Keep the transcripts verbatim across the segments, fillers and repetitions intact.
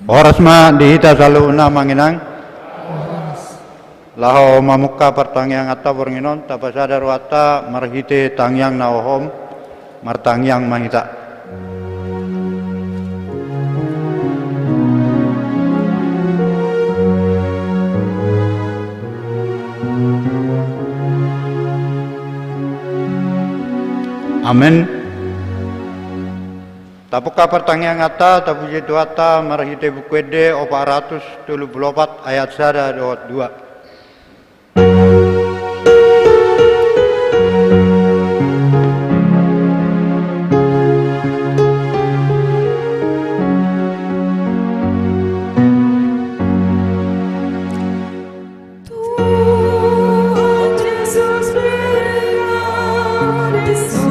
Horas ma di hita saluhutna, Amang Inang. Laho mamungka partangianganta borngin on, tapasada rohanta marhite tangiang na hohom. Martangiang ma hita. Amen. Tapungka partangianganta, tapuji Tuhanta marhite Buku Ende opat ratus tolu pulu opat ayat sada dohot dua. Tuhan Jesus berikan diskon.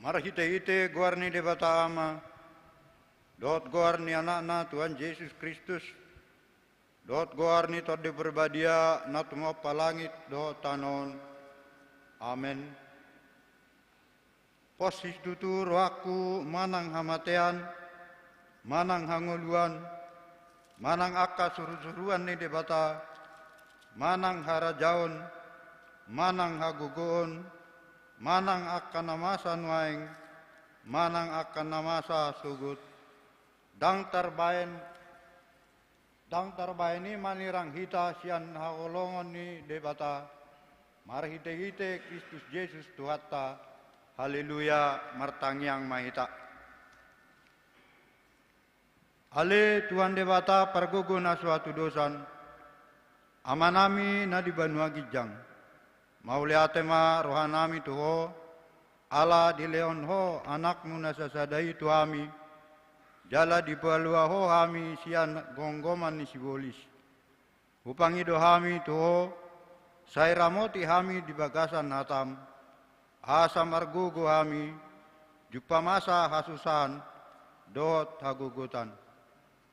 Marhitehite goar ni Debata Ama, dohot goar ni Anakna Tuhan Jesus Kristus, dohot goar ni Tondi Parbadia na tumompa langit dohot tano on. Amen. Pos situtu rohangku manang hamatean, manang hangoluan, manang angka surusuruan ni Debata, manang harajaon, manang hagogoon, manang angka na masa nuaeng, manang angka na masa sogot, ndang tarbaen, ndang tarbaen i manirang hita sian haholongon ni Debata, marhitehite Kristus Jesus Tuhanta. Haleluya, martangiang ma hita. Ale Tuhan Debata pargogo na so hatudosan, Amanami na di banua ginjang, mauliate ma rohanami tu Ho, ala dilehon Ho Anakmu na sasada i tu hami, jala dipalua Ho hami sian gomgoman ni sibolis. Hupangido hami tu Ho, sai ramoti hami di bagasan hatam, asa margogo hami, jumpa masa hasusahan dohot hagogotan.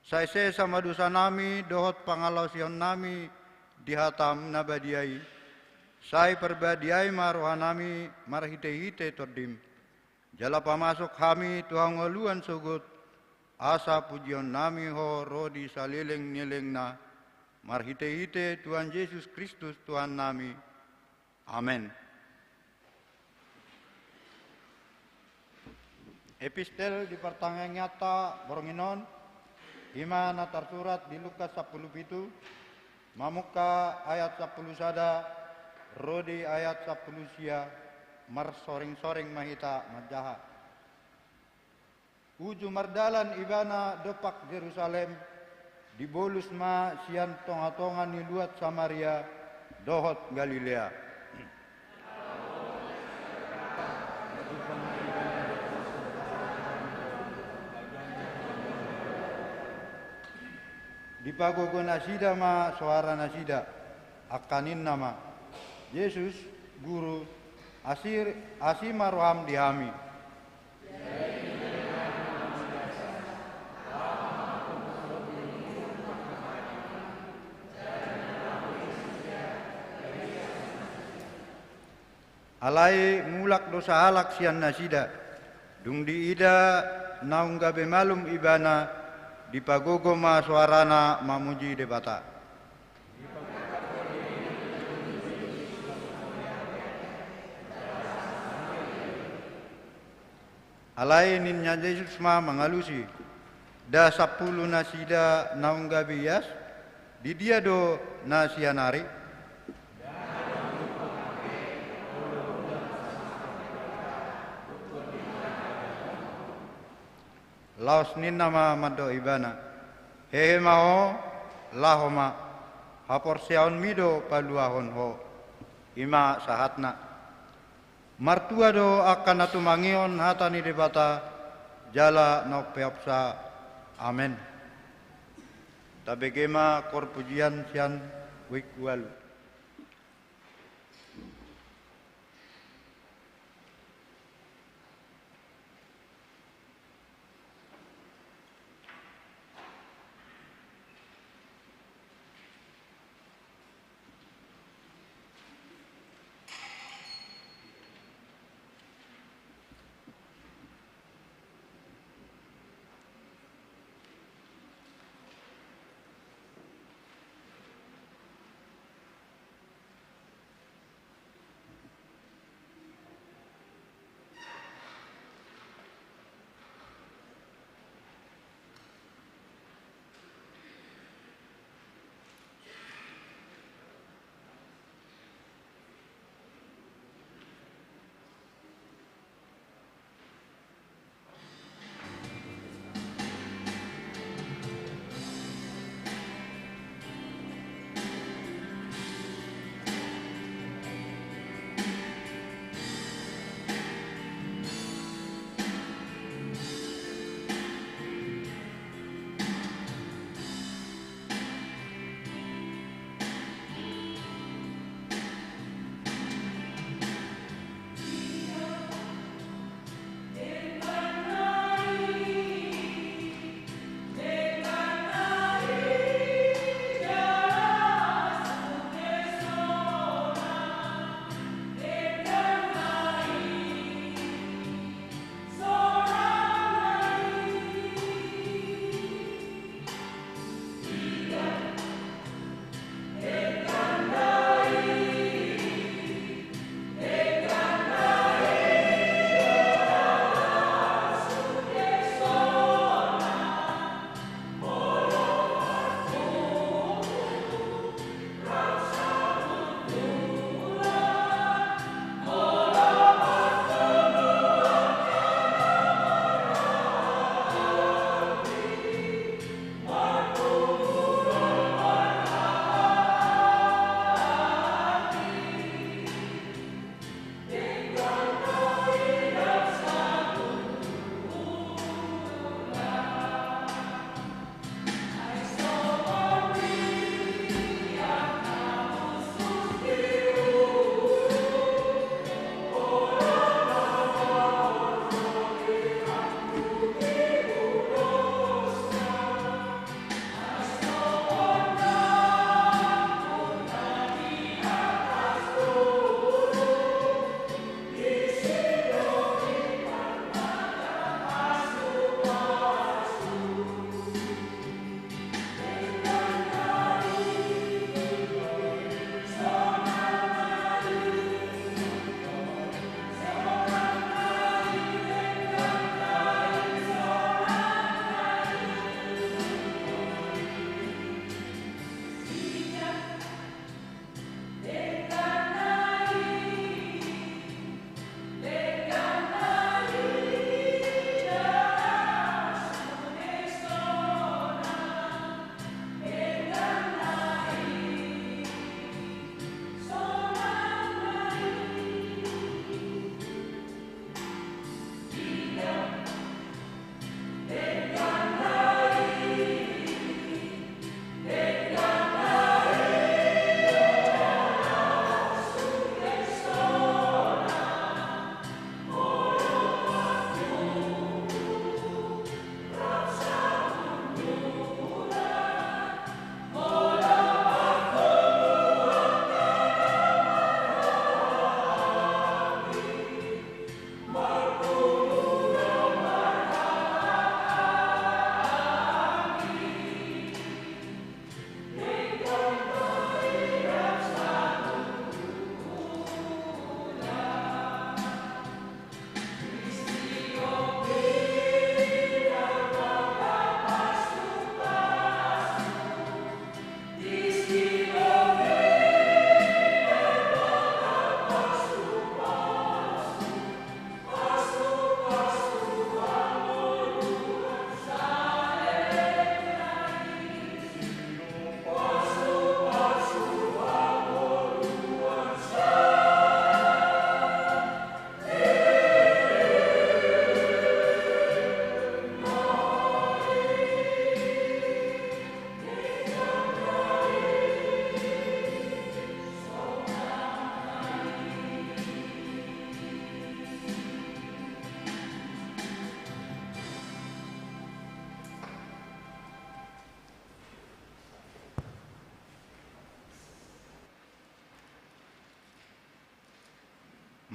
Sai sesa ma dosanami dohot pangalaosionnami di hataM na badia i, sai parbadiai ma rohanami marhitehite TondiM. Jala pamasuk hami tu hangoluan sogot, asa pujionnami Ho ro di saleleng ni lelengna, marhitehite Tuhan Jesus Kristus Tuhannami. Amen. Epistel di partangiangan borngin on, i ma na tarsurat di Lukas sampulu pitu, mamungka ayat sampulu sada ro di ayat sampulu sia, marsoreng-soreng ma hita manjaha. Uju mardalan Ibana dompak Jerusalem, dibolus ma sian tonga-tonga ni luat Samaria dohot Galilea. Dipagogo nasida ma soaranasida, angka ninna ma: Jesus, Guru, asi, asi ma rohaM di hami. Alai mulak do sahalak sian nasida. Dung diida naung gabe malum Ibana, dipagogo ma soarana mamuji Debata. Alai ninna Jesus ma mangalusi: Nda sampulu nasida naung gabe ias? Didia do na sian ari? Laos ninna ma mandok Ibana: Hehe ma ho, laho ma, haporseaonmi do paluahon ho. I ma sahatna. Martua do angka na tumangihon hata ni Debata jala na umpeopsa. Amen. Tabege ma koor pujian sian wijk ualu.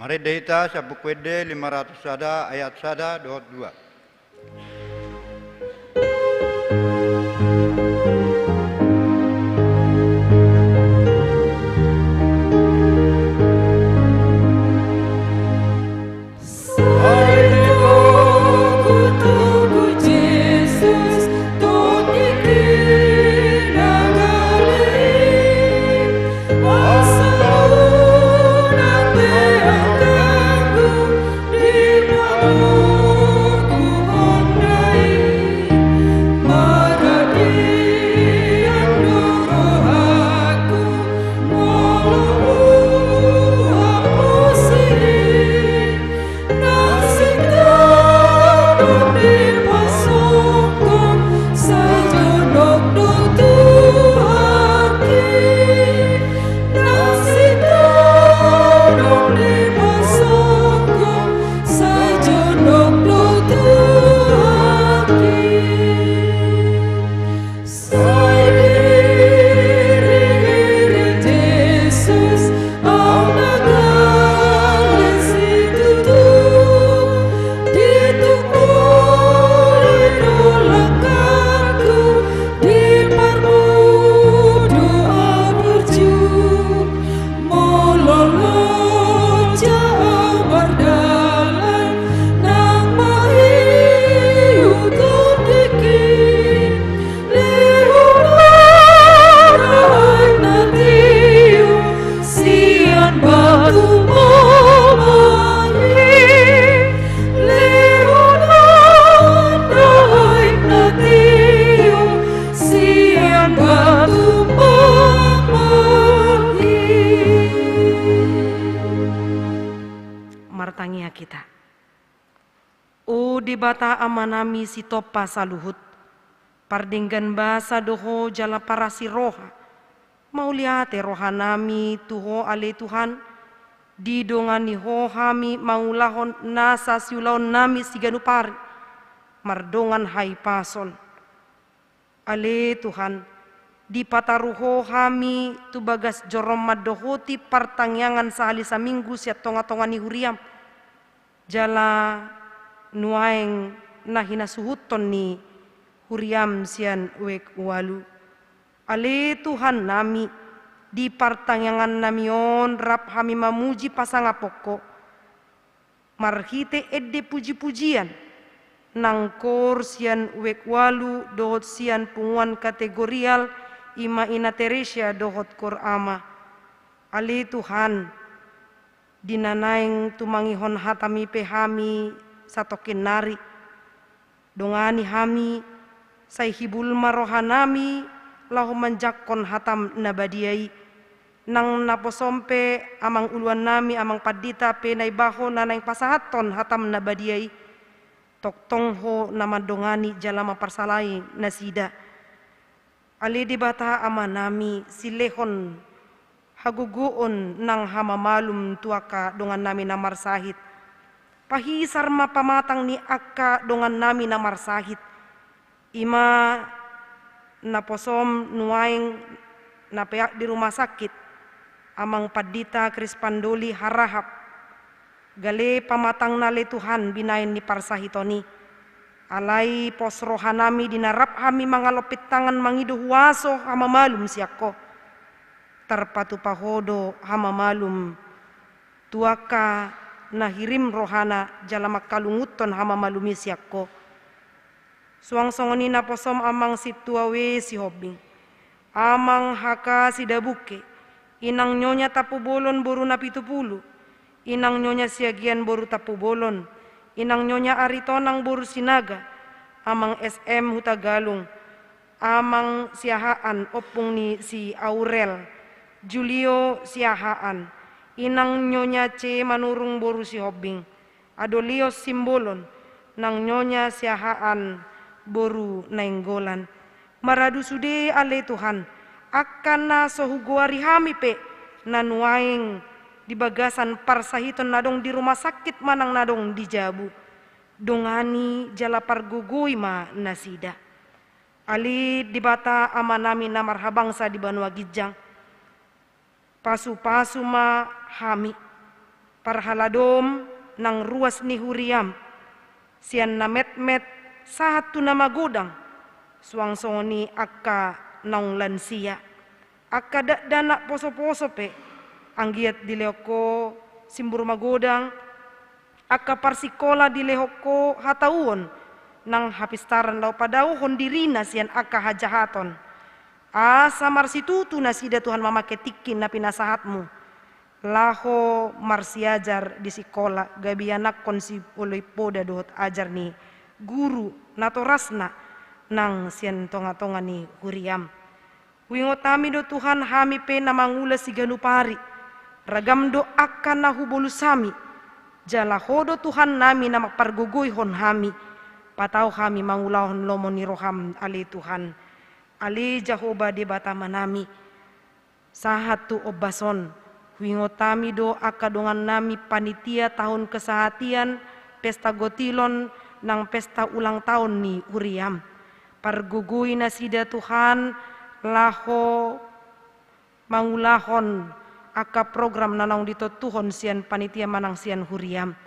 Marende hita sian Buku Ende lima ratus sada ayat sada dohot dua. Martangiang hita. O Debata Amanami sitompa saluhut, pardenggan basa do Ho jala parasi roha, mauliate rohanami tu Ho ale Tuhan, didongani Ho hami mangulahon nasa siulaonnami siganup ari, mardongan hahipason. Ale Tuhan, dipataru Ho hami tu bagas joro mandohoti partangiangan sahali saminggu sian tongatonga ni huriam, jala nuaeng na hinasuhuton ni huriam sian wijk ualu. Ale Tuhannami, di partangiangannami on rap hami mamuji pasangapon Ho, marhite ende pujipujian, nang koor sian wijk ualu dohot sian punguan kategorial, i ma Ina Teresia dohot koor Ama. Ale Tuhan, di na naeng tumangihon hataMi pe hami satongkin nari. Dongani hami, sai hibul ma rohanami laho manjangkon hataM na badia i. Nang naposoM pe amang uluannami, amang pandita pe na iba Ho na naeng pasahathon hataM na badia i. Tongtong Ho na mandongani jala mamparsalai nasida. Ale Debata Amanami, silehon hagogoon nang hamamalum tu angka dongannami na marsahit. Pahisar ma pamatang ni angka dongannami na marsahit. I ma naposoM nuaeng na peak di rumah sakit, amang pandita Krispandoli Harahap. Gale pamatangna ale Tuhan binahen ni parsahiton i. Alai pos rohanami di na rap hami mangalompit tangan mangido huaso hamamalum sian Ho. Tarpatupa Ho do hamamalum tu angka na hirim rohana jala mangkalungunhon hamamalum i sian Ho. Suang songon i naposoM amang Sintua W Sihombing, amang H K Sidabungke, inang Nyonya Tampubolon boru Napitupulu, inang Nyonya Siagian boru Tampubolon, inang Nyonya Aritonang boru Sinaga, amang S M Hutagalung, amang Siahaan ompung ni si Aurel, Julio Siahaan, inang Nyonya C Manurung boru Sihombing, Adolios Simbolon, nang Nyonya Siahaan boru Nainggolan. Maradu sude ale Tuhan, angka na so hugoari hami pe na nuaeng di bagasan parsahiton na adong di rumah sakit manang na adong di jabu. Dongani jala pargogoi ma nasida. Ale Debata Amanami na marhabangsa di banua ginjang, pasupasu ma hami. parhaladom nang ruas ni huriam, sian na metmet sahat tu na magodang, suang songon i angka naung lansia, angka dakdanak posoposo pe, anggiat dilehon Ho simbur magodang, angka parsikola dilehon Ho hatauon nang hapistaran laho padaohon dirina sian angka hajahaton. Asa marsitutu nasida Tuhan mamangke tingki na pinasahat-Mu, laho marsiajar di sikola, gabe ianakhon sioloi poda dohot ajar ni guru natorasna nang sian tongatonga ni huriam. Huingot hami do Tuhan, hami pe na mangula siganup ari, ragam do angka na hubolus hami, jala Ho do Tuhannami na mampargogoihon hami. Patau hami mangulahon lomo ni roham, ale Tuhan, ale Jahowa Debata Amanami. Sahat tu ombas on, huingot hami do angka dongannami panitia tahun kesehatian, pesta gotilon, nang pesta ulang tahun ni huriam. Pargogoi nasida Tuhan, laho mangulahon angka program na naung ditontuhon sian panitia manang sian huriam.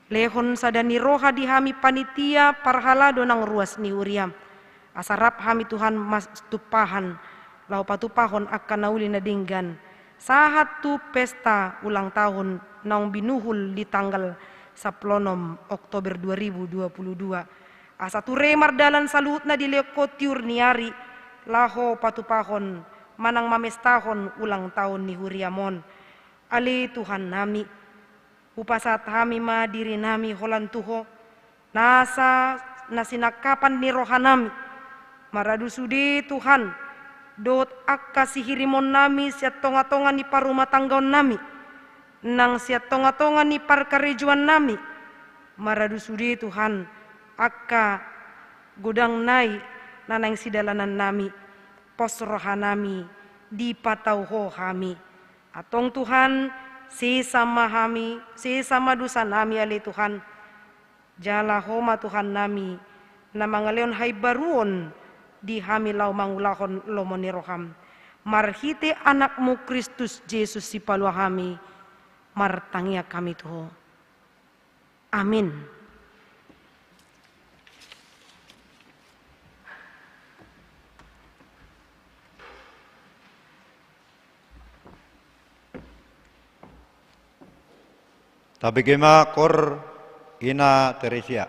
Lehon sada ni roha di hami panitia parhalado nang ruas ni huriam. Asa rap hami Tuhan matumpahan, laho patupahon angka na uli na denggan. Sahat tu pesta ulang tahun naung binuhul di tanggal sampulu onom Oktober dua ribu dua puluh dua. Asa ture mardalan saluhutna dilehon Ho tiur ni ari, laho patupahon manang mamestahon ulang tahun ni huriam on. Ale Tuhannami, hupasahat hami ma dirinami holan tu Ho, nasa na sinangkapan ni rohanami, maradu sude Tuhan, dohot angka sihirimonnami sian tongatonga ni parumatanggaonnami, nang sian tongatonga ni parkarejoannami, maradu sude Tuhan, angka godang nai na naeng sidalanannami, pos rohanami, dipatau Ho hami. Antong Tuhan, sesa ma hami, sesa ma dosanami ale Tuhan. Jala Ho ma Tuhannami, na mangalehon haimbaruon di hami laho mangulahon lomo ni roham. Marhite Anakmu Kristus Jesus Sipalua hami, martangiang hami tu Ho. Amin. Tabege ma kor Ina Teresia.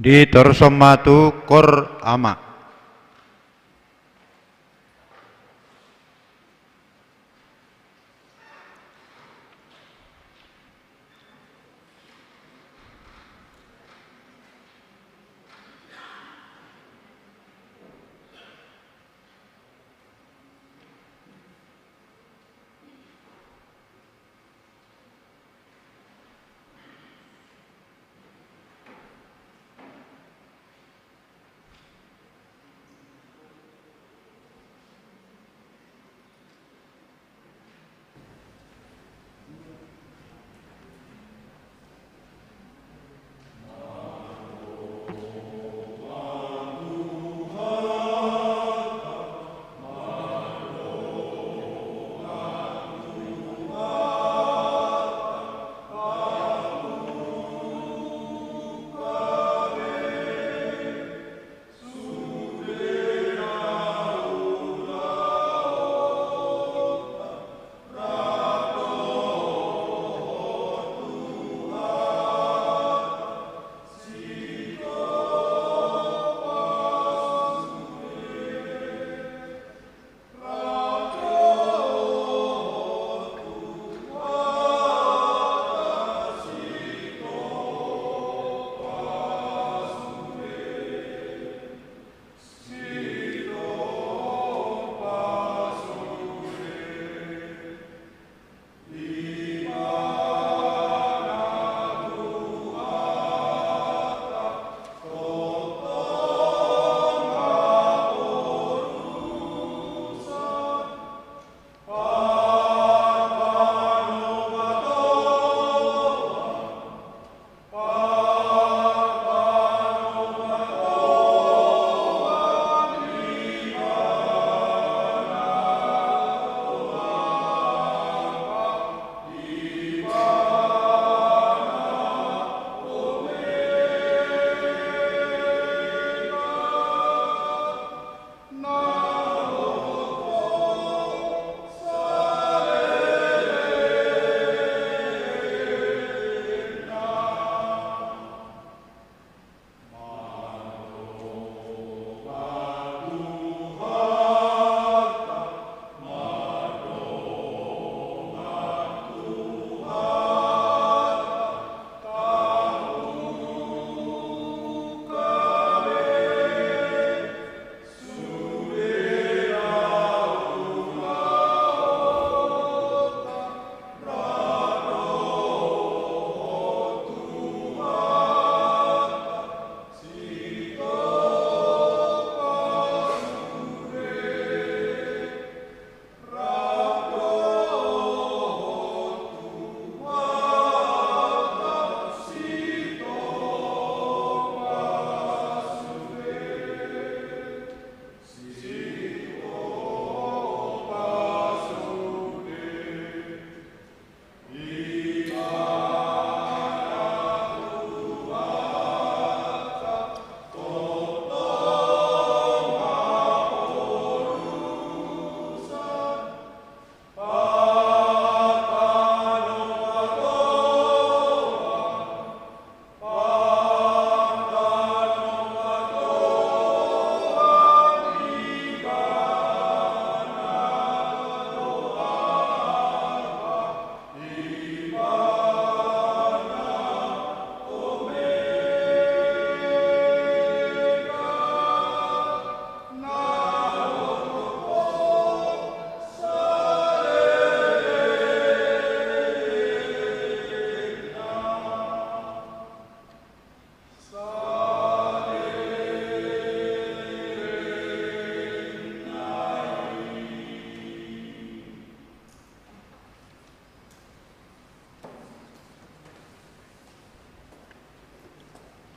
Ditorushon ma tu kor ama.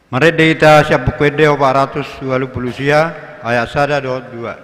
Marende hita sian Buku Ende opat ratus ualu pulu sia, ayat sada dohot dua.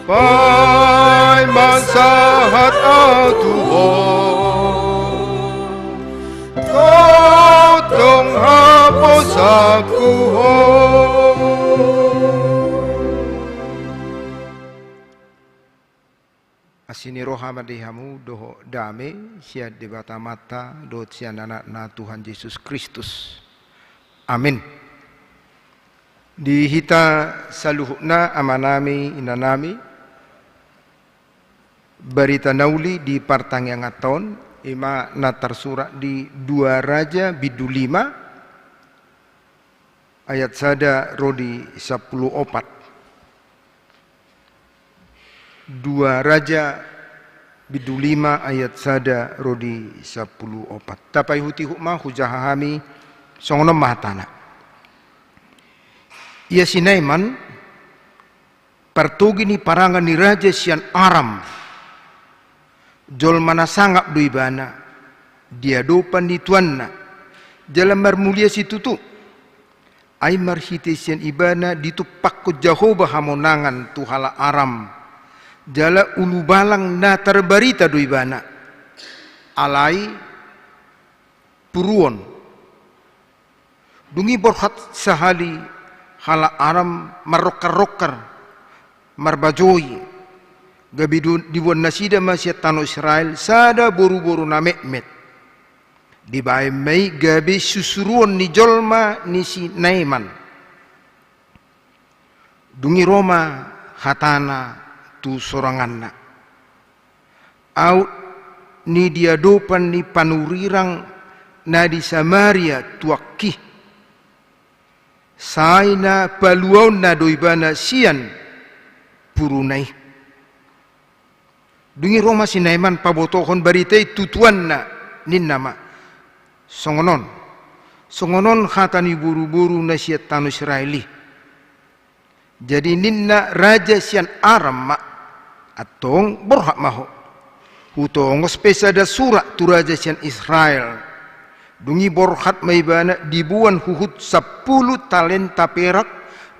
Paima sahat ahu tu Ho, tongtong haposanku Ho. Asi ni roha ma di hamu dohot dame sian Debata Amanta dohot sian Anakna Tuhan Jesus Kristus. Amin. Di hita saluhutna, amanami, inanami, barita na uli di partangianganta on, ima na tarsurat di Dua Raja bindu lima, ayat sada ro di sampulu opat. Dua Raja bindu lima ayat sada ro di sampulu opat. Tapaihutihut ma hujaha hami, songon on ma hatana. Ia si Naeman, partogi ni parangan ni raja sian Aram, jolma na sangap do ibana di adopan ni tuanna, jala marmulia situtu. Ai marhite sian ibana ditumpakkon Jahowa hamonangan tu halak Aram, jala ulubalang na tarbarita do ibana. Alai puruon. Dung i borhat sahali halak Aram marrongkarrongkar, marbajoi, gabe du-, diboan nasida ma sian tano Israel sada boruboru na metmet. Dibaen ma i gabe susuruon ni jolma ni si Naeman. Dung i ro ma hatana tu soranganna. Aut ni di adopan ni panurirang na di Samaria tuangki, sai na paluaonna do ibana sian puruna i. Dung i ro ma si Naeman pabotohon barita i tu tuanna, ninna ma, songon on, songon on hata ni boruboru na sian tano Israel i. Jadi ninna raja sian Aram ma, antong borhat ma ho. Hutongos pe sada surat tu raja sian Israel. Dung i borhat ma ibana diboan huhut sampulu talenta perak,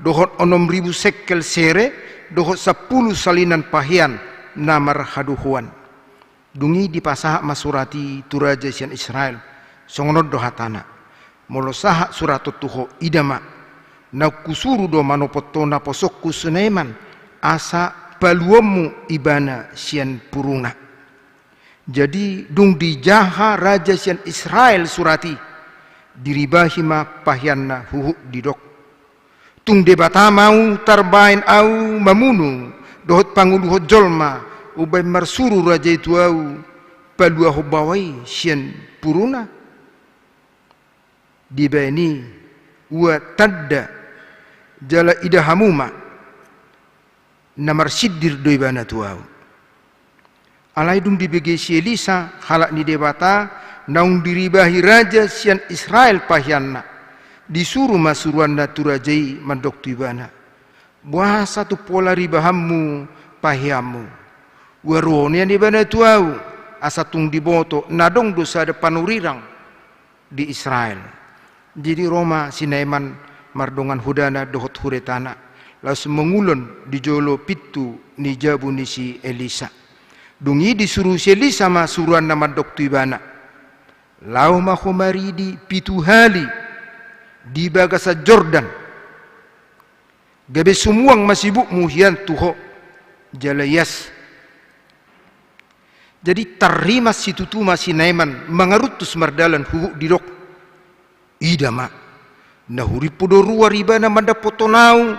dohot onom ribu sekel sere, dohot sampulu salinan pahean na marhadohoan. Dung i dipasahat ma surat i tu raja sian Israel. Songon on do hatana. Molo sahat surat on tu ho, ida ma. Naung husuru do manopot ho naposongku si Naeman, asa paluaonmu ibana sian puruna. Jadi dung dijaha raja sian Israel surat i, diribahi ma paheanna huhut didok. Tung Debata ma ahu tarbaen ahu mamunu, dohot panguluhon jolma, umbaen marsuru raja i tu ahu, paluahon baoa i sian puruna. Dibaen i, ua tanda, jala ida hamu ma, na marsindir do ibana tu ahu. Alai dung dibege si Elisa, halak ni Debata, naung diribahi raja sian Israel paheanna, disuru ma suruanna tu raja i mandok tu ibana. Boasa tung pola ribahanmu paheanmu? Ua ro nian ibana tu ahu, asa tung diboto, na adong do sada panurirang di Israel. Jadi ro ma si Naeman mardongan hudana dohot huretana, laos mangulon di jolo pintu ni jabu ni si Elisa. Dung i disuru si Elisa ma suruanna mandok tu ibana. Laho ma ho maridi pitu hali di bagasan Jordan. Gabe sumuang ma sibukmu hian tu ho, jala ias. Jadi tarrimas situtu ma si Naeman mangaruntus mardalan huhut didok. Ida ma. Na hurimpu do ruar ibana mandapothon ahu,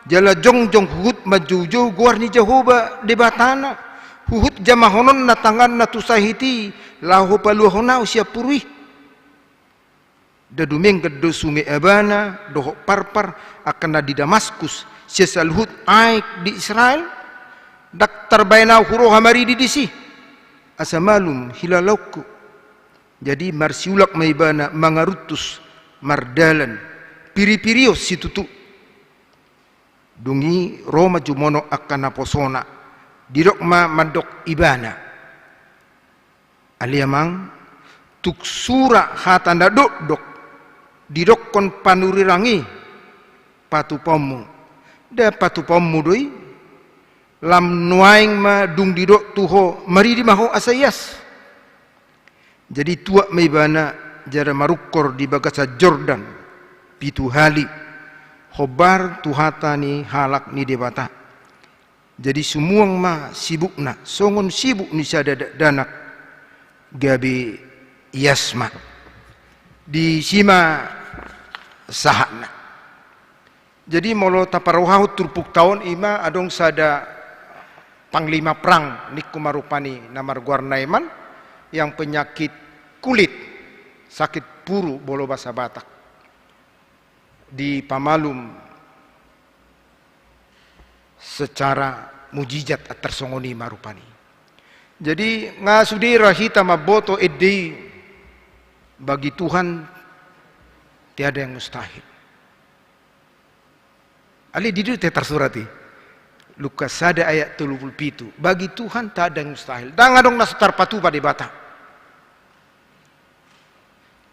jala jongjong huhut manjoujou goar ni Jahowa Debatana, huhut jamahononna tanganna tu sahit i, laho paluahon ahu sian puru i. Nda dumenggan do sunge Abana dohot Parpar angka na di Damaskus sian saluhut aek di Israel? Ndang tarbaen ahu huroha maridi disi, asa malum hilalaonku. Jadi marsiulak ma ibana mangaruntus mardalan, piripirion situtu. Dung i ro ma jumonok angka naposona, didok ma mandok ibana. Ale amang, tung sura hata na dokdok didokkon panurirang i patupaonmu. Nda patupaonmu do i? Lam nuaeng ma dung didok tu ho, maridi ma ho asa ias. Jadi tuat ma ibana jala marungkor di bagasan Jordan pitu hali, hombar tu hata ni halak ni Debata. Jadi sumuang ma sibukna songon sibuk ni sada dakdanak, gabe ias ma. Disi ma sahatna. Jadi molo taparohahon turpukta on, ima adong sada panglima perang ningku ma rupani, na margoar Naeman, yang penyakit kulit, sakit puru molo bahasa Batak, dipamalum secara mujizat, antar songon i ma rupani. Jadi nga sude ra hita mamboto ende i, bagi Tuhan tiada yang mustahil. Alai di dia tarsurat i? Lukas sada ayat tolu pulu pitu. Bagi Tuhan tak ada yang mustahil. Ndang adong na so tarpatupa Debata.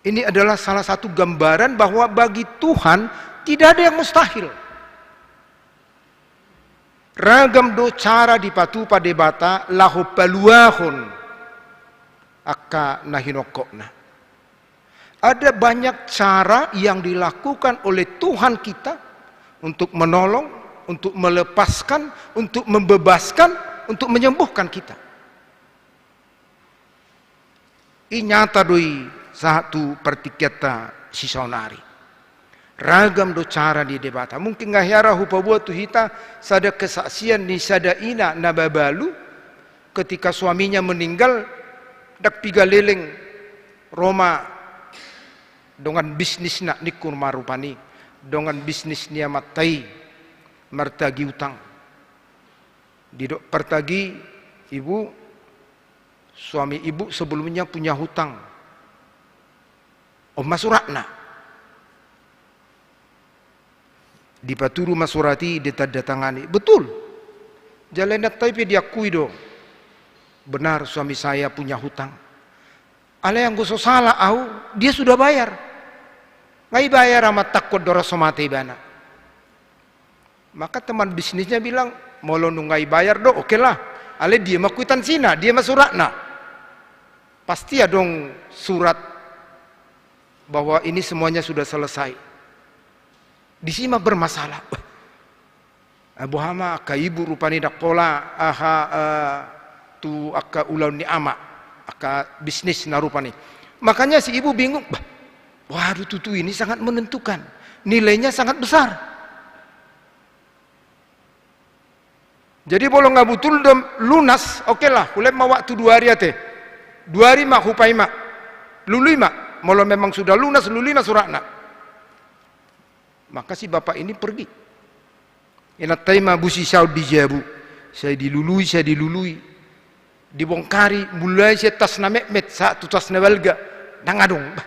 Ini adalah salah satu gambaran bahwa bagi Tuhan tidak ada yang mustahil. Ragam do cara dipatupa Debata laho paluahon angka na hinongkokna. Ada banyak cara yang dilakukan oleh Tuhan kita untuk menolong, untuk melepaskan, untuk membebaskan, untuk menyembuhkan kita. I nyata do i sahat tu partingkianta sisaonari. Ragam do cara ni Debata. Mungkin nga hea ra hupaboa tu hita sada kesaksian ni sada ina na mabalu, ketika suaminya meninggal, ndang piga leleng ro ma dongan bisnisna ningku ma rupani, dongan bisnis ni amanta i martagi utang. Didok partagi, "Ibu, suami ibu sebelumnya punya hutang. On ma suratna." Dipaturu ma surat i, ditandatangani. Betul. Jala inanta i pe diakui do, "Benar, suami saya punya hutang. Alai anggo so salah au, dia sudah bayar." Nga ibayar amantangkon, andorang so mate ibana. Maka teman bisnisnya bilang, "Molo nunga ibayar do, oke lah. Alai dia ma kuitansina, dia ma suratna. Pasti adong surat bahwa ini semuanya sudah selesai." Disi ma bermasalah. Wah, boha ma, angka ibu rupani ndang pola aha, eh, tu angka ulaon ni ama, angka bisnisna rupani. Makanya si ibu bingung, "Bah, waduh, tutu ini sangat menentukan. Nilainya sangat besar." Jadi molo nga betul do lunas, oke lah, hulehon ma waktu dua hari ate. Dua hari ma hupaima. Lului ma, molo memang sudah lunas, lului ma suratna. Maka si bapak ini pergi. Inanta i mabusi saut di jabu. Sai dilului, sai dilului. Dibongkari, mulai sian tas na metmet, sahat tu tas na balga. Ndang adong. Bah,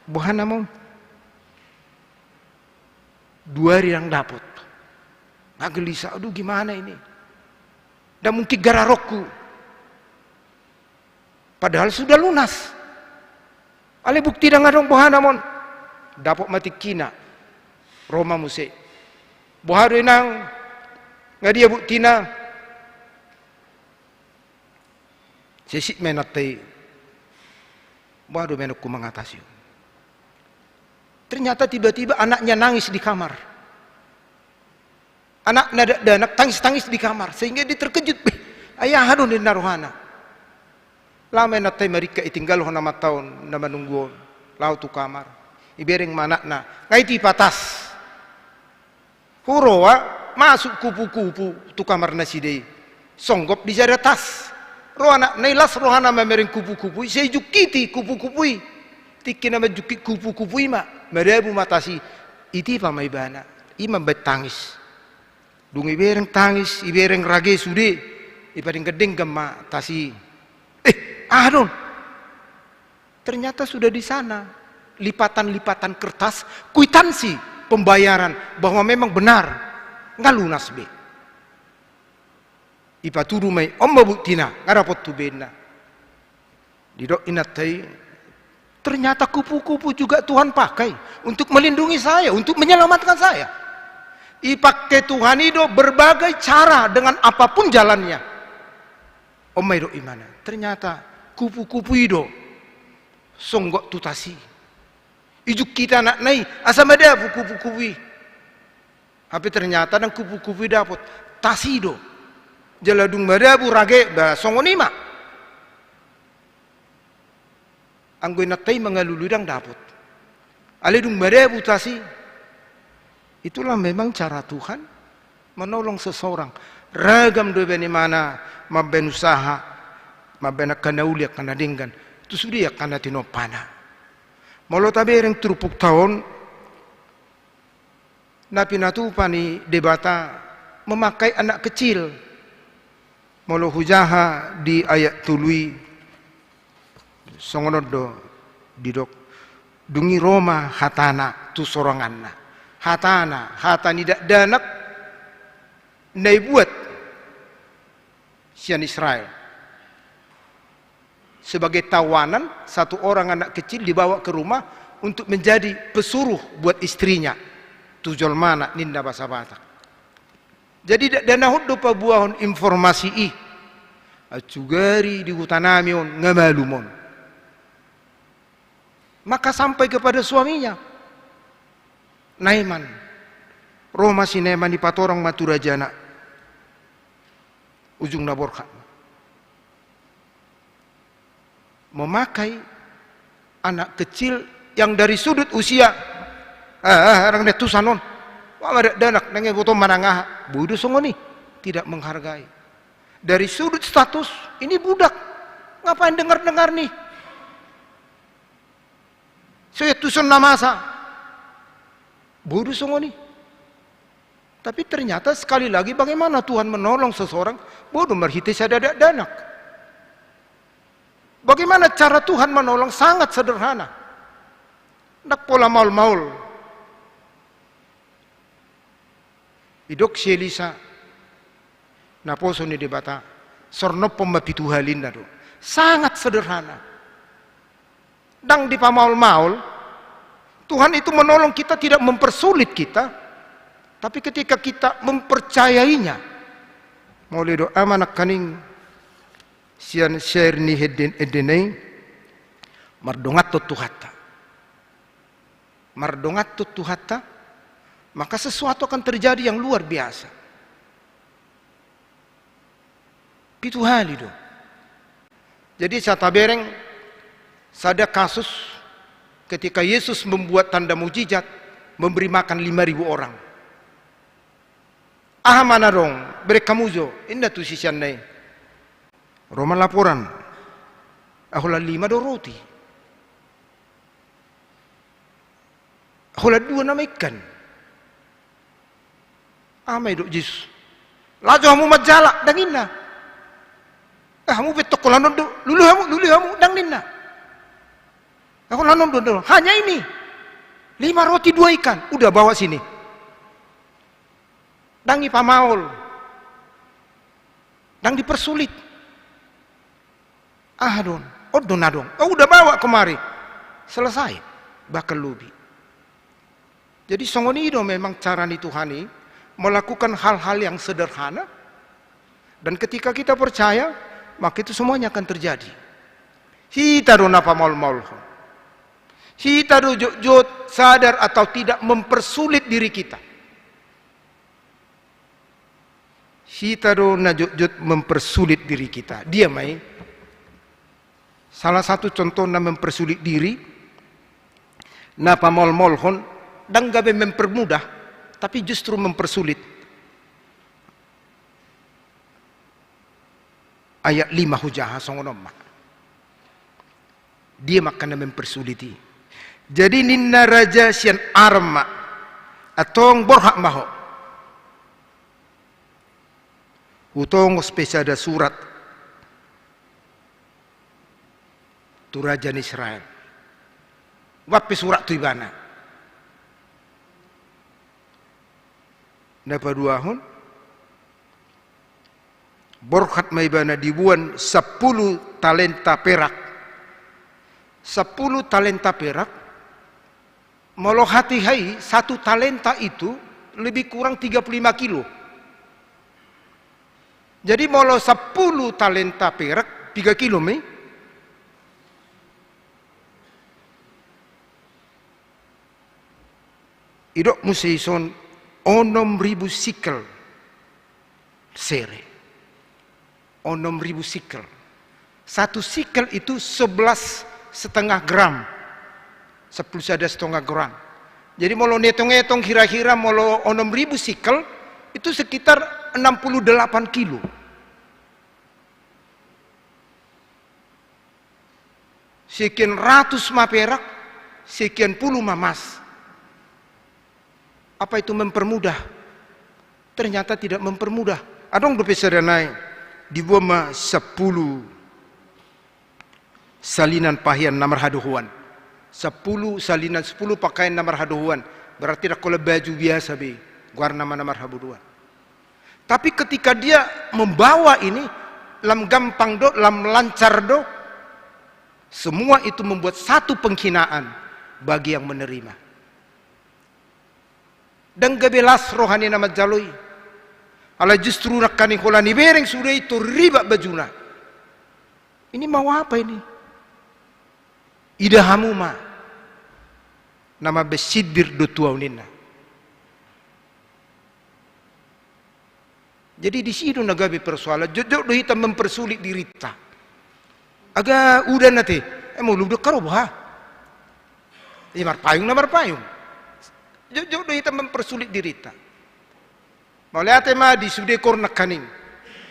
boha nama on? Dua hari ndang dapot. Nga gelisah, "Aduh, gimana ini? Ndang mungkin gararonku. Padahal sudah lunas. Alai bukti ndang adong, boha nama on?" Dapot ma tingkina. Ro ma muse. "Boha do, Inang? Nga dia buktina?" Sisip ma inanta i. "Boha do, Inang, menangku mengatasi?" Ternyata tiba-tiba anaknya nangis di kamar. Anakna dakdanak tangis-tangis di kamar, sehingga dia terkejut. "Beh, ai aha do ninna rohana?" Laho ma inanta i maringkat, ditinggalhon amanta on na manunggu on. Laho tu kamar. Dibereng ma anakna. Nga ditipa tas. Huroha masuk kupu-kupu tu kamar nasida i. Songgop dijada tas. Ro anakna i, las rohana mamereng kupu-kupu i, sai dijungkiti kupu-kupu i. Tingki na manjungkit kupu-kupu i ma, madabu ma tas i. Ditipa ma ibana. I ma mambaen tangis. Dung dibereng tangis, dibereng rage sude, dipadenggan-denggan ma tas i. "Eh, aha do on?" Ternyata sudah di sana lipatan-lipatan kertas kwitansi pembayaran bahwa memang benar, nga lunas be. Dipatudu ma i, "On ma buktina." Nga dapot tu baenna. Didok inanta i, "Ternyata kupu-kupu juga Tuhan pakai untuk melindungi saya, untuk menyelamatkan saya. Ipake Tuhan i do berbagai cara dengan apapun jalannya. On ma i do imana. Ternyata kupu-kupu i do songgop tu tasi. Ijuk hita anakna i, asa madabu kupu-kupu i. Hape ternyata ndang kupu-kupu i dapot, tasi do. Jala dung madabu rage, ba songon i ma. Anggo inanta i mangalului ndang dapot. Alai dung madabu tasi. Itulah memang cara Tuhan menolong seseorang. Ragam do baen imana, mambaen usaha, mambaen angka na uli, angka na denggan, tu sude angka na tinompana. Molo tabereng turpukta on, na pinatupa ni Debata memakai anak kecil. Molo hujaha di ayat tolu i, songon on do didok, dung i ro ma hatana tu soranganna. Hatana, hata ni dakdanak na ibuat sian Israel. Sebagai tawanan, satu orang anak kecil dibawa ke rumah untuk menjadi pesuruh buat istrinya. Tu jolmana ninna bahasa Batak. Jadi dakdanak on do paboahon informasi i. Atsugari di huta nami on nga malum on. Maka sampai kepada suaminya. Naiman. Ro ma si Naiman, ipatorang ma tu rajana. Ujungna borhat. Memakai anak kecil yang dari sudut usia, ah, ah, orang dia tusan on. Wah, ada dakdanak, nang iboto manang aha. Boi do songon i. Tidak menghargai. Dari sudut status, ini budak. Ngapain dengar-dengar nih? So iantuson na masa. Boi do songon i. Tapi ternyata sekali lagi bagaimana Tuhan menolong seseorang, boi do marhite sada dakdanak. Bagaimana cara Tuhan menolong, sangat sederhana. Ndang pola maol-maol. Didok si Elisa, naposo ni Debata, sornophon ma pitu hali ninna do. Sangat sederhana. Ndang dipamaol-maol. Tuhan itu menolong kita, tidak mempersulit kita. Tapi ketika kita mempercayainya, mauliate do Ama nangkaning sian syair ni ende, endena i, mardonganhon Tuhanta. Mardonganhon Tuhanta, maka sesuatu akan terjadi yang luar biasa. Pitu hali do. Jadi, sa tabereng sada kasus ketika Yesus membuat tanda mujizat, memberi makan lima ribu orang. Aha ma na adong, bereng hamu jo, ninna tu siseanna i. Ro ma laporan. Holan lima do roti. Holan dua nama ikan. Aha ma didok Jesus? Laho jo hamu manjala, ndang ninna. Eh, hamu pe tong holan on do, lului hamu, lului hamu, ndang ninna. Eh, holan on do, do. Hanya ini. Lima roti, dua ikan. Udah, bawa sini. Ndang dipamaol. Ndang dipersulit. Aha do on? On do na adong. Oh, udah bawa kemari. Selesai. Bahkan lebih. Jadi songon i do memang cara ni Tuhan i melakukan hal-hal yang sederhana. Dan ketika kita percaya, maka itu semuanya akan terjadi. Hita do na pamaol-maolhon. Hita do jotjot sadar atau tidak mempersulit diri kita. Hita do na jotjot mempersulit diri kita. Dia ma i? Salah satu contoh na mempersulit diri, na pamaol-maolhon, ndang gabe mempermudah, tapi justru mempersulit. Ayat lima hujaha songon on ma. Dia ma angka na mempersulit i. Jadi ninna raja sian Aram ma, antong borhat ma ho. Hutongos pe sada surat tu raja ni Israel. Hubaen pe surat tu ibana. Na paduahon, borhat ma ibana, diboan sampulu talenta perak. Sampulu talenta perak, molo hatiha i, satu talenta itu lebih kurang tiga puluh lima kilo. Jadi molo sampulu talenta perak, piga kilo ma i? Didok muse dison onom ribu sikel sere. Onom ribu sikel. Satu sikel itu sebelas setengah gram. Sampulu sada setengah gram. Jadi molo dietong-etong hira-hira molo onom ribu sikel, itu sekitar enam puluh delapan kilo. Sekian ratus ma perak, sekian pulu ma mas. Apa itu mempermudah? Ternyata tidak mempermudah. Adong dope sada nai, diboan ma sampulu salinan pahian na marhadohoan. Sampulu salinan, sampulu pakaian na marhadohoan. Berarti ndang holan baju biasa be, goarna ma na marhadohoan. Tapi ketika dia membawa ini, lam gampang do, lam lancar do, semua itu membuat satu penghinaan bagi yang menerima. Ndang gabe las roha ni na manjalo i. Alai justru nangkaning holan dibereng sude i, toribak bajuna. Ini mau apa ini? Ida hamu ma. Na mambaen sindir do tu ahu ninna. Jadi disi do na gabe persoalan, jotjot do hita mempersulit dirinta. Aga udan ate, eh, molo udan karobo ha. Ia marpayung na marpayung. Jotjot do hita mempersulit dirinta. Mauliate ma di sude koor nangkaning.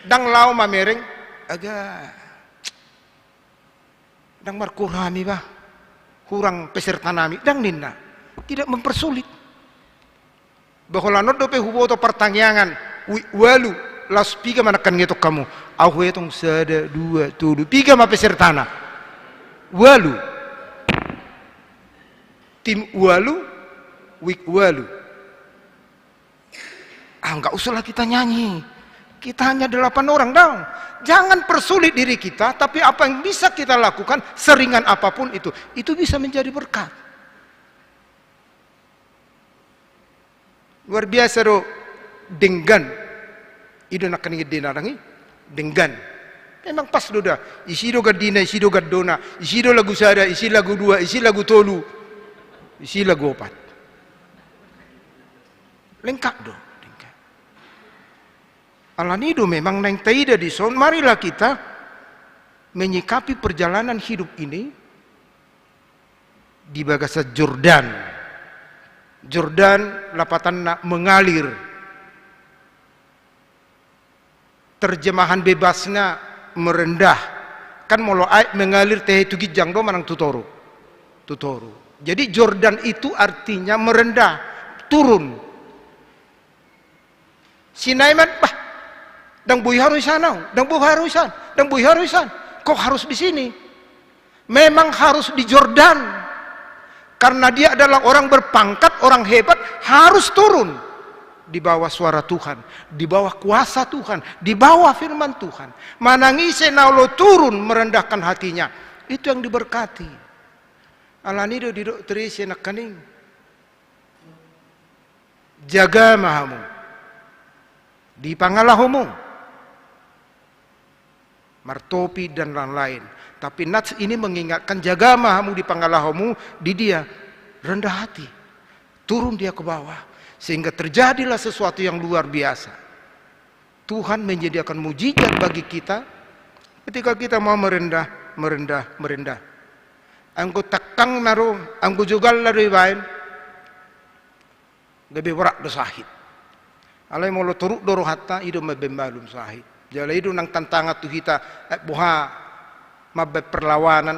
Ndang laho mamereng, aga. Ndang markoor hami bah, hurang peserta nami, ndang ninna. Tidak mempersulit. Bah holan on dope huboto partangiangan, wijk ualu, laos piga ma nangkaning etong hamu? Ahu etong sada, dua, tolu, piga ma pesertana? Ualu. Tim ualu, wijk ualu. Ah, nggak usahlah kita nyanyi. Kita hanya delapan orang doang. Jangan persulit diri kita, tapi apa yang bisa kita lakukan, seringan apapun itu, itu bisa menjadi berkat. Luar biasa do denggan. I do nangkaning ende na dang i, denggan. Memang pas do da. Isi do gandina, isi do gandona, isi do lagu sada, isi lagu dua, isi lagu tolu, isi lagu opat. Lengkap do, lengkap. Alani do memang naeng taida dison, marilah kita menyikapi perjalanan hidup ini di bagasan Jordan. Jordan lapatanna mengalir. Terjemahan bebasnya merendah. Kan molo aek mengalir tehe tu ginjang do manang tu toru? Tu toru. Jadi Jordan itu artinya merendah, turun. Si Naaman, bah, dang boi haru i san au, dang boi haru i san, dang boi haru i san. Kok harus di sini? Memang harus di Jordan. Karena dia adalah orang berpangkat, orang hebat, harus turun di bawah suara Tuhan, di bawah kuasa Tuhan, di bawah firman Tuhan. Manang ise na olo turun merendahkan hatinya, itu yang diberkati. Alani do didok Tresia nangkaning. Jaga ma hamu di pangalahomu. Martopi dan lain-lain. Tapi nats ini mengingatkan, jaga ma hamu di pangalahomu, di dia rendah hati. Turun dia ke bawah. Sehingga terjadilah sesuatu yang luar biasa. Tuhan menyediakan mujizat bagi kita ketika kita mau merendah, merendah, merendah. Anggo tangkangna do, anggo jogalna do ibaen, gabe borat do sahit. Alai molo toruk do rohanta, i do mambaen malum sahit. Jala i do nang tantangan tu hita, eh, boha mambaen perlawanan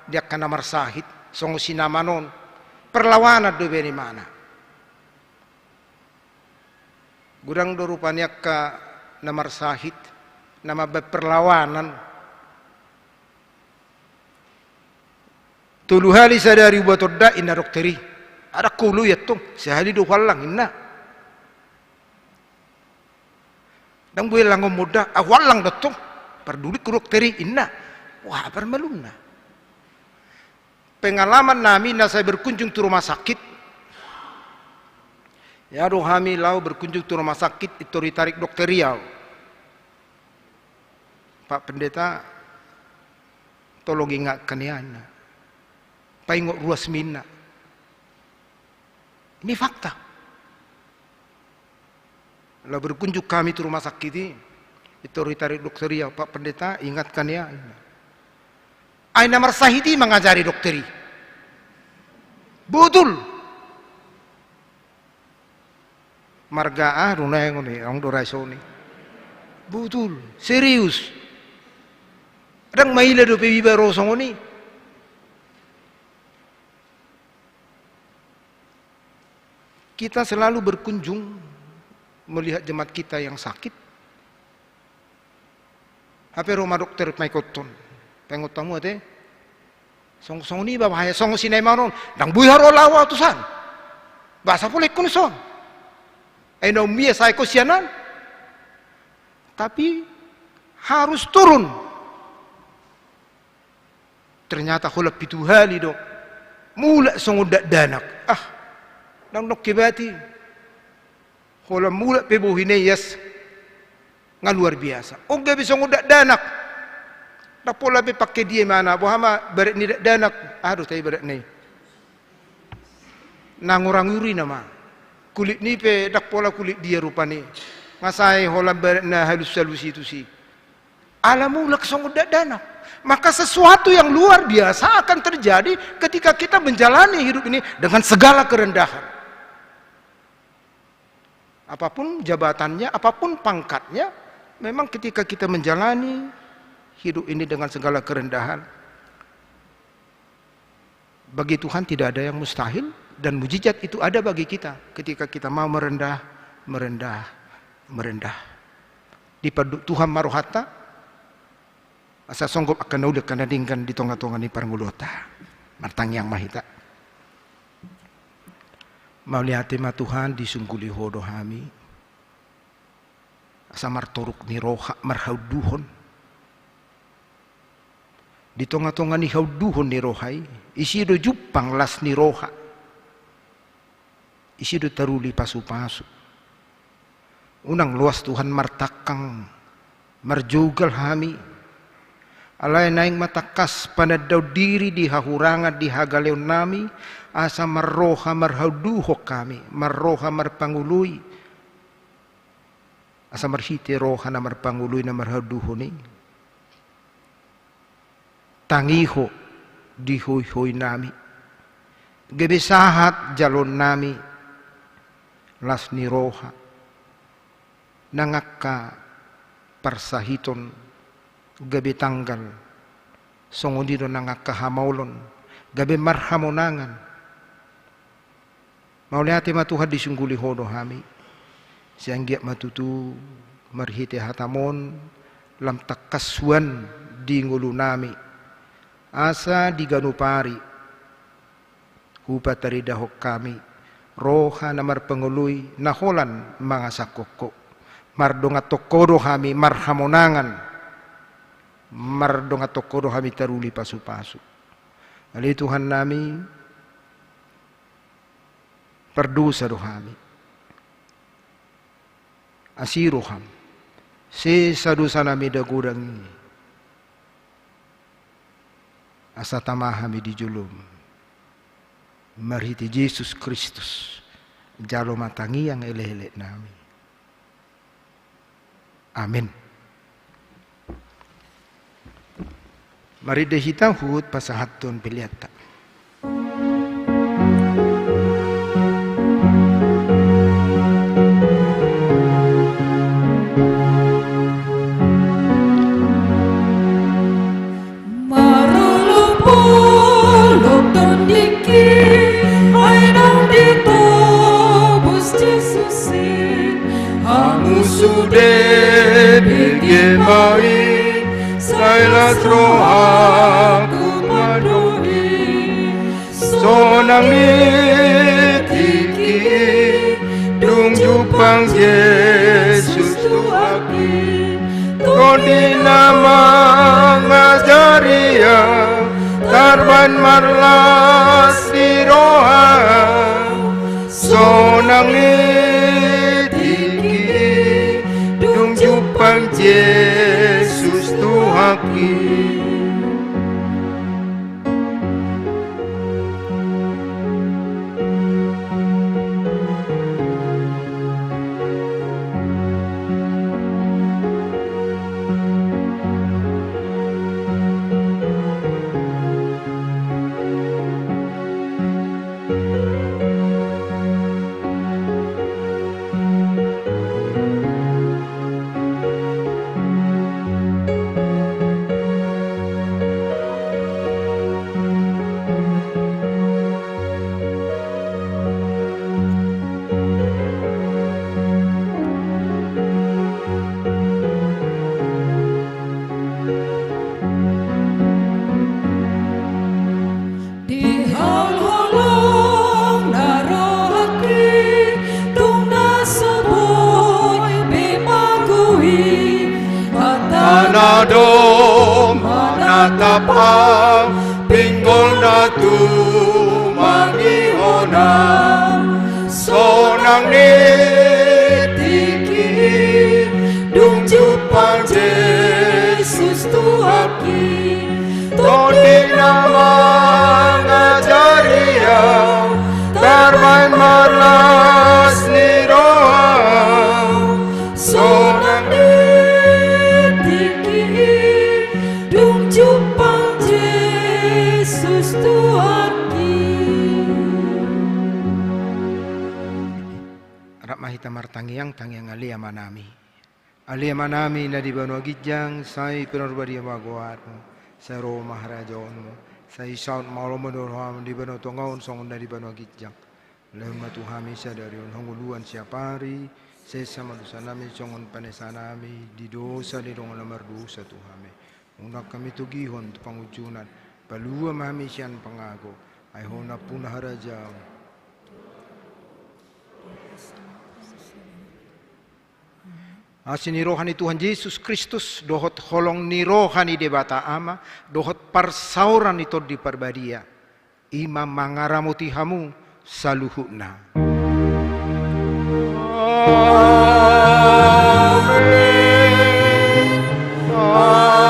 di angka na marsahit, songon si Naaman on. Perlawanan do baen imana. Godang do rupani angka na marsahit, na mambaen perlawanan. Tolu hali sadari hubahen da, inna dokter i. Ndang huoloi antong, sahali do huallang, inna. Ndang boi allang on da, ah, huallang do antong. Pardulingku dokter i, inna. Wah, parmalumna. Pengalaman nami na sai berkunjung tu rumah sakit. Ia do hami laho berkunjung tu rumah sakit, pintor ditarik dokter i au. "Pak Pendeta, tolong ingatkan ia," ninna. "Paingot ruasmi," ninna. Ini fakta. Laho berkunjung hami tu rumah sakit i, pintor ditarik dokter i au, "Pak Pendeta, ingatkan ia," ninna. Ai na marsahit i mangajari dokter i. Botul. Marga aha do nuaeng on i, adong do ra i songon i. Botul, serius. Ndang maila dope iba ro songon i. Kita selalu berkunjung melihat jemaat kita yang sakit. Hape ro ma dokter paingothon. "Paingot hamu ate. Songon, songon i ba bahaya, songon si na imaon on. Ndang boi haroa laho au tusan. Boasa pola ingkon dison? Ai na umbiasa aek on sian an." Tapi harus turun. Ternyata holan pitu hali do mulak songon dakdanak. Ah, ndang, ndang hebat i. Holan mulak pe bohi na ias, nga luar biasa. On gabe songon dakdanak. Ndang pola be pangke dia ibana, boha ma barat ni dakdanak. Aha do ta ibaratna i? Nangoranguri nama. Kulitna i pe ndang pola kulit dia rupani. Nga sai holan barat na halus-halus i tusi. Ala mulak songon dakdanak. Maka sesuatu yang luar biasa akan terjadi ketika kita menjalani hidup ini dengan segala kerendahan. Apapun jabatannya, apapun pangkatnya, memang ketika kita menjalani hidup ini dengan segala kerendahan, bagi Tuhan tidak ada yang mustahil, dan mujizat itu ada bagi kita ketika kita mau merendah, merendah, merendah. Dipanduk Tuhan ma rohanta, asa songgop angka na uli, angka na denggan di tonga-tonga ni parngoluonta. Martangiang ma hita. Mauliate ma Tuhan, disungguli Ho do hami. Asa martoruk ni roha, marhaunduhon. Di tonga-tonga ni haunduhon ni roha i, ise do jumpang las ni roha. Ise do taruli pasu-pasu. Unang loas Tuhan martangkang, marjogal hami. Alai naeng ma tangkas panandaon diri di hahurangan, di hagaleonnami, asa marroha marhaunduhon hami, marroha marpangoloi. Asa marhite roha na marpangoloi, na marhaunduhon i, tangiho di hoihoi nami, gabe sahat jaloonnami, las ni roha, nang angka parsahiton gabe tanggal, songon i do nang angka hamaolon gabe marhamonangan. Mauliate ma Tuhan, disungguli Ho do hami. Sai anggiat ma tutu marhite hataMon lam tangkas suan di ngolunami, asa di ganup ari hupataridahon hami roha na marpangoloi, na holan mangasahon Ho. Mardongan tongko do hami marhamonangan, mardongan tongko do hami taruli pasu-pasu. Ale Tuhannami, pardosa do hami. Asi rohaM, sesa dosanami na godang i, asa tama hami di joloM. Marhite Jesus Kristus, jalo ma tangiang elek-eleknami. Amen. Marende hita huhut pasahathon peleanta. Marolop-olop tondingki, ai naung ditobus Jesus i. Hamu sude bege ma i, sai las rohangku mandok i. Sonang ni tingki i, dung jumpang Jesus tu hami. Tondi na mangajari ahu, tarbahen marlas ni roha ahu. Sonang ni tingki i, dung jumpang Jesus Tuhanki. Di holong-holong na rohangki, tung na so boi be magou i, hata na dong manatap au, pinggol na tumangihon au. Sonang ni tingki i, dung jumpang Jesus Tuhanki. Tondi na mangajari au, tarbaen marlas ni roha au. Sonang ni tingki i, dung jumpang Jesus Tuhanki. Rap ma hita martangiang, tangiang ale Amanami. Ale Amanami na di banua ginjang, sai pinarbadia ma goarmu, sai ro ma harajaonmu, sai saut ma holongmu di banua tonga on songon na di banua ginjang. Lehon ma tu hami sadari on hangoluan siapari, sesa ma dosanami songon panesanami di dosa ni dongan na mardosa tu hami. Unang hami togihon tu pangunjunan, palua ma hami sian pangago, ai Ho nampuna harajaon, asi ni roha ni Tuhan Jesus Kristus, dohot holong ni roha ni Debata Ama, dohot parsaoran ni Tondi Parbadia, i ma mangaramoti hamu saluhutna. Amen. Amen.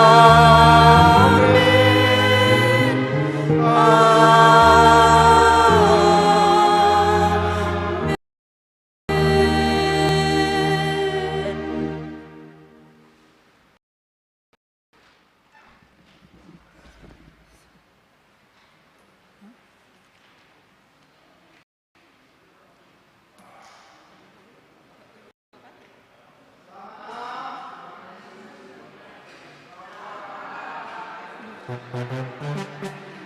Amen.